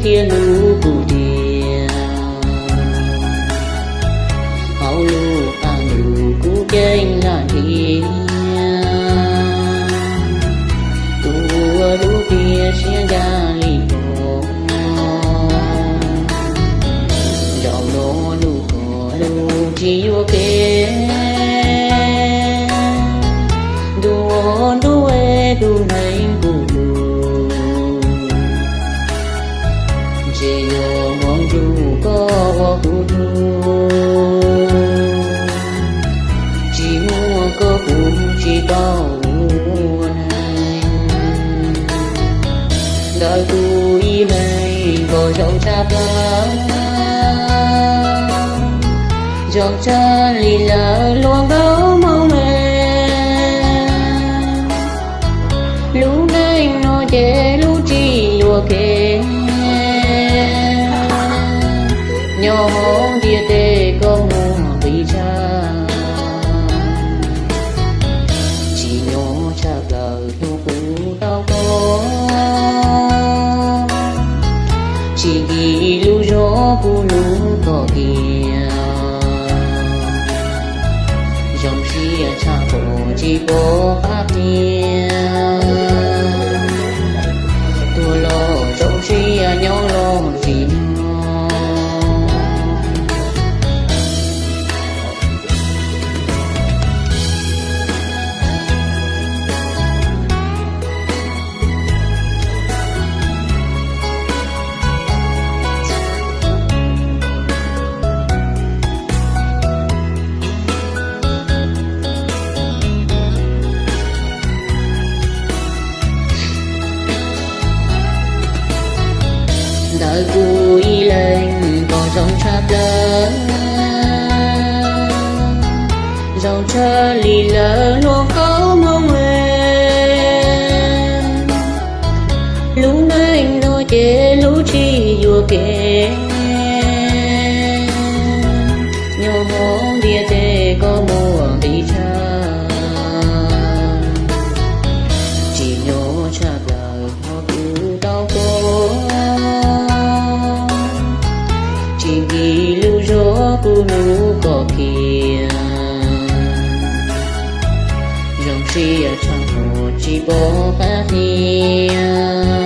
thiab hlub kuv tiag. Hauv lub qab ntuj kuv ceeb lam nrhiav, kuv ua lub tiaj siab ncaj li hov. Zaum no lub koj lub tsis yuam kev, ntuj ntuj es tus neeg kuv hlub, ntshe yuav hmoov ntsum koj ua kuv tug. Tsis muaj koj kuv tsis tau ua neeg. Ntawm kuv ib leeg koj zoo tshaj plaws, zoo tshaj li lawv hluas nkauj Hmoob es. Lub neej no ces hlub tsis yuam kev, nyob hauv ntiaj teb koj muaj nqis tshaj. Tsim nyog tshaj plaws hnub kuv tau koj, tsis nkim lub zog kuv hlub koj tiag. Zoo siab tshaj pom tsis pom qab tiag, tuag los zoo siab nyob los tsis muaj. Ntawm kuv ib leeg koj zoo tshaj plaws, zoo tshaj li lawv hluas nkauj Hmoob es. Lub neej no ces hlub tsis yuam kev, nyob hauv ntiaj teb koj muaj nqis tshaj. Tsim nyog tshaj plaws hnub kuv tau koj, tsis nkim lub zog kuv hlub koj kiag. Zoo siab tshaj muaj tsis pom qab tiag,